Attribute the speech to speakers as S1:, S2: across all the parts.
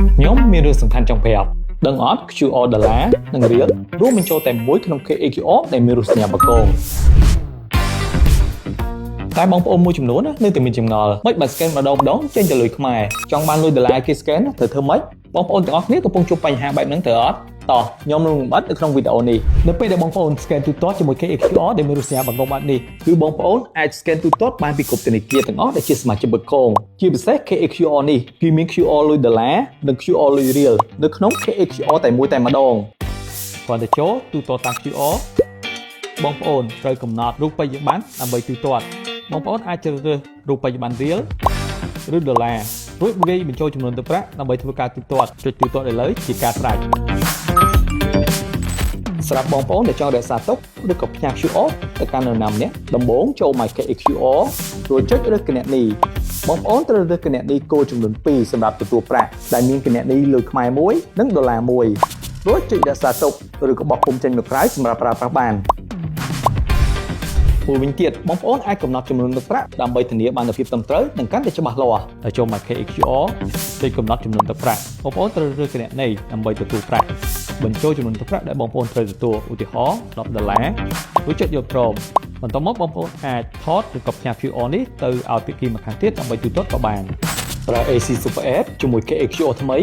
S1: ខ្ញុំមានរឿងសំខាន់ចង់ប្រាប់ដឹងអត់ QR ដុល្លារនិងរៀលរួមបញ្ចូលតែមួយក្នុង KHQR ដែលមានរូបសញ្ញាបាគងតែបងប្អូនមួយចំនួនណានៅតែមានចម្ងល់មិនបើ scan ម្ដងម្ដងចេញតែលុយខ្មែរចង់បានលុយដុល្លារគេ scan ត្រូវធ្វើម៉េចបងប្អូនទាំងអស់គ្នាកំពុងជួបបញ្ហាបែបហ្នឹងត្រូវអត់តោះខ្ញុំនឹងលម្អិតនៅក្នុងវីដេអូនេះនៅពេលដែលបងប្អូន scan ទូទាត់ជាមួយ KHQR ដែលមានរូបសញ្ញាបាគងបែបនេះគឺបងប្អូនអាច scan ទូទាត់បានពីគ្រប់ធនាគារទាំងអស់ដែលជាសមាជិកបាគងជាពិសេស KHQR នេះគឺមាន QR លុយដុល្លារនិង QR លុយរៀលនៅក្នុង KHQR តែមួយតែម្ដងគ្រាន់តែចូលទូទាត់តាម QR បងប្អូនត្រូវកំណត់រូបិយប័ណ្ណដើម្បីទូទាត់បងប្អូនអាចជ្រើសរើសរូបិយប័ណ្ណរៀលឬដុល្លាររួចវាយបញ្ចូលចំនួនទឹកប្រាក់ដើម្បីធ្វើការទូទាត់ចុចទូទាត់ឥឡូវជាការស្រេចសម្រាប់បងប្អូនដែលចង់រក្សាទុកឬក៏ផ្ញើ QR ទៅកាន់នរណាម្នាក់ដំបូងចូល My KHQR រួចចុចរើសគណនីបងប្អូនត្រូវរើសគណនីគោលចំនួន2សម្រាប់ទទួលប្រាក់ដែលមានគណនីលុយខ្មែរមួយនិងដុល្លារមួយរួចចុចរក្សាទុកឬក៏បោះពុម្ពចេញមកក្រៅសម្រាប់ប្រើប្រាស់បានមួយវិញទៀតបងប្អូនអាចកំណត់ចំនួនទឹកប្រាក់ដើម្បីធានាបាននូវភាពត្រឹមត្រូវនិងកាន់តែច្បាស់លាស់ហើយចូលមក KHQR ចុចកំណត់ចំនួនទឹកប្រាក់បងប្អូនត្រូវរើសគណនីដើម្បីទទួលប្រាក់បញ្ចូលចំនួនទឹកប្រាក់ដែលបងប្អូនត្រូវទទួលឧទាហរណ៍10ដុល្លាររួចចុចយកព្រមបន្ទាប់មកបងប្អូនអាចថតឬក៏ផ្ញើ QR នេះទៅឲ្យភាគីម្ខាងទៀតដើម្បីទូទាត់ក៏បានប្រើ AC Super App ជាមួយ KHQR ថ្មី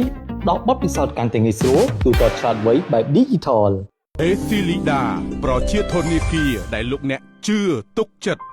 S1: ដល់បទពិសោធន៍កាន់តែងាយស្រួលទូទាត់ឆ្លាតវៃបែប Digital
S2: អេស៊ីលីដាប្រជាធនាគារដែលលោកអ្នកជឿទុកចិត្ត។